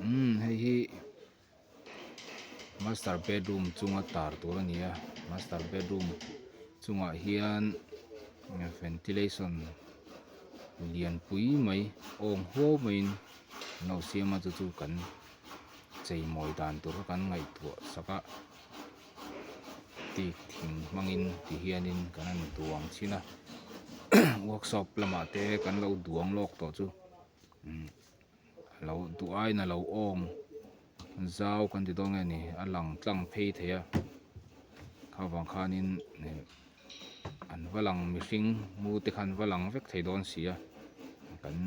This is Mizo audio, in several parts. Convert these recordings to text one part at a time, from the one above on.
Umm hei hi master bedroom chunga tar tur a ni a master bedroom chungah hian ventilation lianpui mai awng huau maiin an lo siam a chu chu kan chei mawi dan tur kha kan ngaihtuah sak a tik thing hmangin ti hianin kan han duang chhin a workshop lamah te kan lo duang lawk tawh chu umm a lo duh aiin a lo awng zau kan ti dawn nge ni a lang tlang phei thei a kha vang khanin an va lang mihring mu te kha an va lang vek thei dawn si a kan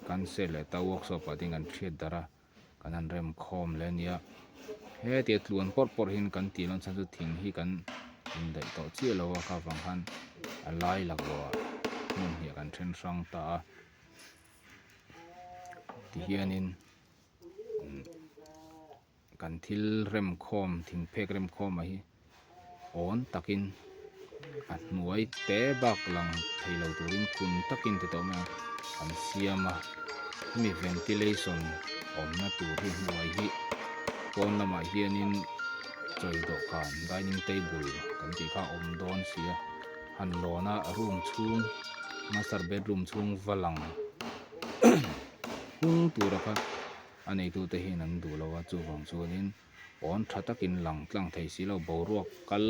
cancel leh ta workshop ah te hian kan hriat darh a. Kan han rem khawm leh a nia hetia tluan pawrh pawrh hian kan tih loh chhan chu thing hi kan indaih tawh chiah lo a kha vang khan a lai laklawh ah hmun hnih kan then hrang ta a tihianin kan thil rem khawm thing phek rem khawm ah hi. awn takin a hnuai te bak lang thei lo turin kun takin ti tawh mai a an siam a hemi ventilation awmna tur hi hnuai hi pawn lamah hianin chawi dawhkan dining table kan tih kha a awm dawn si a han lawn a room chhung master bedroom chhung va lang hung tura kha a neitute hian an duh lo a chuvang chuanin. Pawn tha takin lang tlang thei si lo boruak kal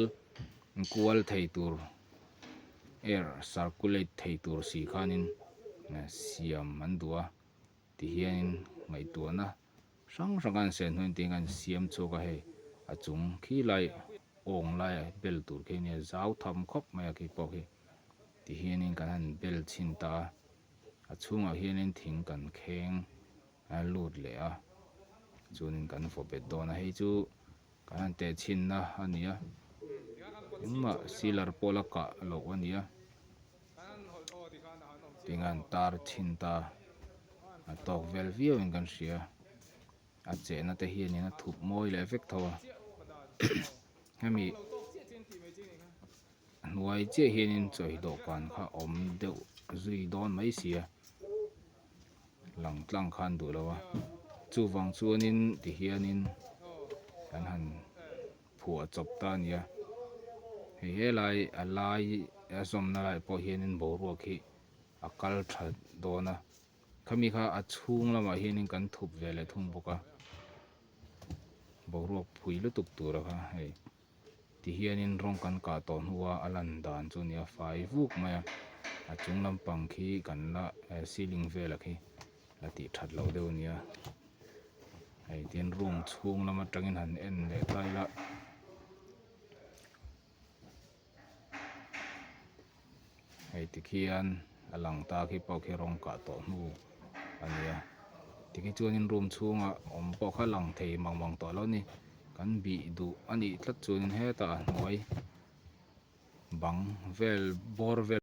kual thei tur air circulate thei tur si khanin siam an duh a tihianin ngaihtuahna hrang hrang a an sen hnuaiin tihian an siam chhuak a hei a chung khi lai awng laia bel tur khi ania zau tham khawp mai a khi pawh khi tihianin kan han bel chhin ta a a chhungah hianin thing kan kheng. A lut leh a chuanin kan vaw bet dawn a hei chu kan han teh chhinna a ni a engmah sealer pawh la kah loh a ni a tinge an tar chhin ta a tawk vel viau in kan hria a chehna te hianin a thup mawi leh vek tho a hemi hnuai chiah hianin chawi dawhkan kha a awm deuh zui dawn mai si a. Lang tlang khan duh lo a chuvang chuanin tihianin kan han phuah chawp ta a ni a hei helai a lai a zawmna laiah pawh hianin boruak hi a kal tha dawn a khami kha a chhung lamah hianin kan thup ve leh thung bawk a boruak phui lutuk tur a kha hei. Tihianin rawng kan kah tawh hnua a lan dan chu nia fai vuk mai a, a chung lampang khi kan la ceiling vela khi la tih that loh deuh a nia hei tin room chhung lam atangin han en leh ta ila. Hei tikhian a lang ta khi pawh khi rawng kah tawh hnu a ni a tikhi chuanin room chhungah awm pawh kha lang thei mang mang tawh lo a ni kan bih duh a nih tlat chuanin hetah a hnuai bang vel bawr vel.